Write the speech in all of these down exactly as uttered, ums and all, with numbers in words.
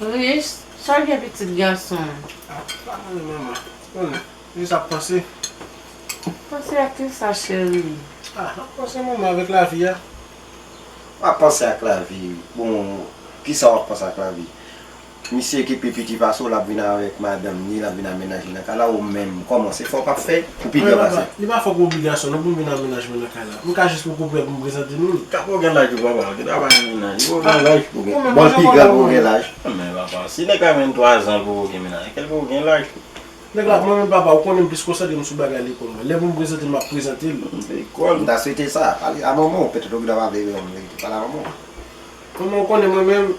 Rich, sa gen pitit gason? Ah, pa mwen, manman. Ou konnen, jis ap panse. Panse ak kisa, cheri? Ah, ap panse manman avèk lavi a. W ap panse ak lavi. Bon, kisa w ap panse ak lavi? Misye ki pi piti pase w, l ap vin avèk madanm ni, l ap vin ak mennaj li nan kay la, ou menm, kòman se fè w p ap fè pou pi gran pase? Li pa fè w obligasyon non pou m vin ak mennaj mwen nan kay la. M ka jis poko prè pou m prezante nou l. Ka poko gen laj ou papa, ou te ta pa gen mennaj. Ou gen laj pou gen. Bon, l pi gran pou gen laj. Men papa, si nèg la vennntwa zan l poko gen mennaj, kèl poko gen laj. Nèg la, mwen menm papa, ou konnen m plis konsantre m sou bagay lekòl mwen. Lè pou m prezante l, m ap prezante l. Lekòl. M ta swete sa. Pale a manman w, petèt ou gentan pa vle yon verite. Pale a manman w. Manman w konnen mwen menm,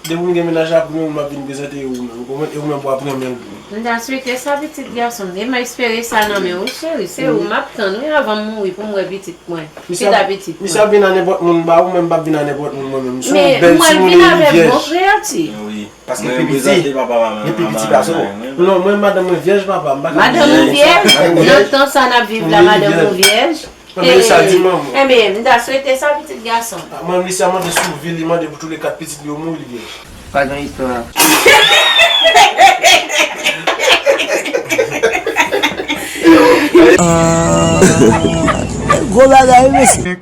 depi m gen mennaj la, premye moun m ap vin prezante e ou menm, ou konprann? E ou menm pou ap renmen l tou. M ta swete sa, pitit gason m. E m espere sa nan men ou, cheri. Se ou m ap tann, wi, avan m mouri pou m wè pitit mwen. Pita pitit mwen. Misye ap vin a nenpòt moun, ba ou menm m p ap vin a nenpòt moun mwen menm. M se yon bèl timoun e li vyèj. Wi. Paske l pi piti. Li pi piti pase w. Non, mwen madanm mwen vyèj papa, m pa ka. Madanm ou vyèj? Nan tan sa n ap viv la, madanm ou vyèj? Ebyen, m ta swete sa pitit gason. Mwen, misye a mande sou vi, li mande pou tou le kat pitit li yo mouri, li vyèj. Pa gen istwa. Gwo bagay, mesye.